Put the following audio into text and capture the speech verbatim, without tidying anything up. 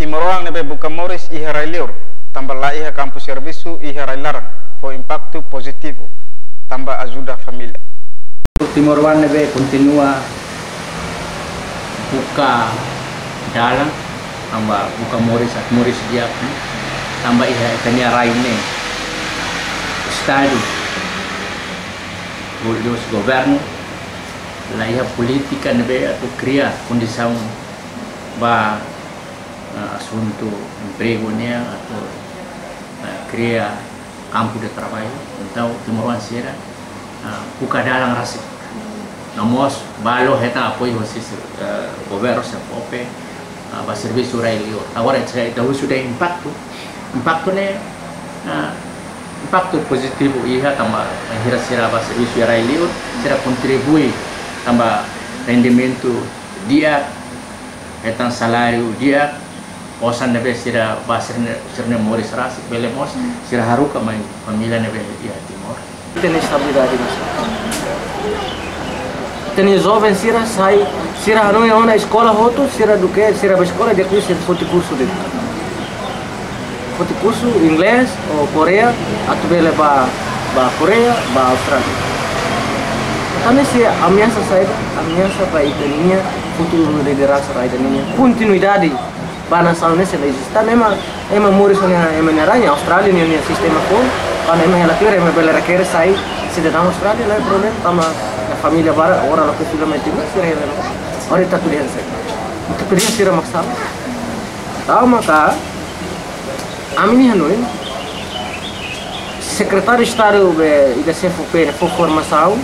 Timoroan ne'ebé buka moris iha rai-liur, tanba la iha kampu servisu iha rai-laran, fó impaktu pozitivu, tanba ajuda família. Timoroan ne'ebé kontinua buka dalan, tanba buka moris, atu moris di'ak, tanba iha ita-nia rai ne'e Estadu, liuhusi governu, la iha polítika ne'ebé atu kria kondisaun ba, ah, asuntu empregu nian atu, ah, kria kampu de traballu. Entaun, timoroan sira, ah, buka dalan rasik. No mós balu hetan apoiu husi, eh, governu SEFOPE, ah, ba servisu rai-liur. Agora, ita, ita husu de'it impaktu. Impaktu ne'e, ah, impaktu pozitivu iha tanba bainhira sira ba servisu iha rai-liur, sira kontribui tanba rendimentu di'ak, hetan saláriu di'ak, osan ne'ebé sira ba sira-nia, sira-nia moris rasik, bele mós sira haruka mai família ne'ebé iha Timor. Ita-nia estabilidade, mas ita-nia joven sira sai, sira hanoin ona eskola hotu, sira duké, sira ba eskola, depois sira foti kursu de'it. Foti kursu inglés ou Koreia, atu bele ba, ba Koreia, ba Austrália. Tanba ne'e sei ameasa saida, ameasa ba ita-nia futuru, lideransa ba ita-nia kontinuidade ba nasaun ne'e sei la eziste. Tanba ema, ema moris iha ema nia rai, Austrália nia, nia sistema foun, kuandu ema hela tuir, ema bele rekere sai sidadaun Austrália, la iha problema, tanba família barak, ora loke fila mai Timor, sira hela. Ora ita tuir sai. Ita tuir sira mak sala. Tanba maka, ami-nia hanoin, Sekretáriu Estadu be ida SEFOPE ne'e fó formasaun,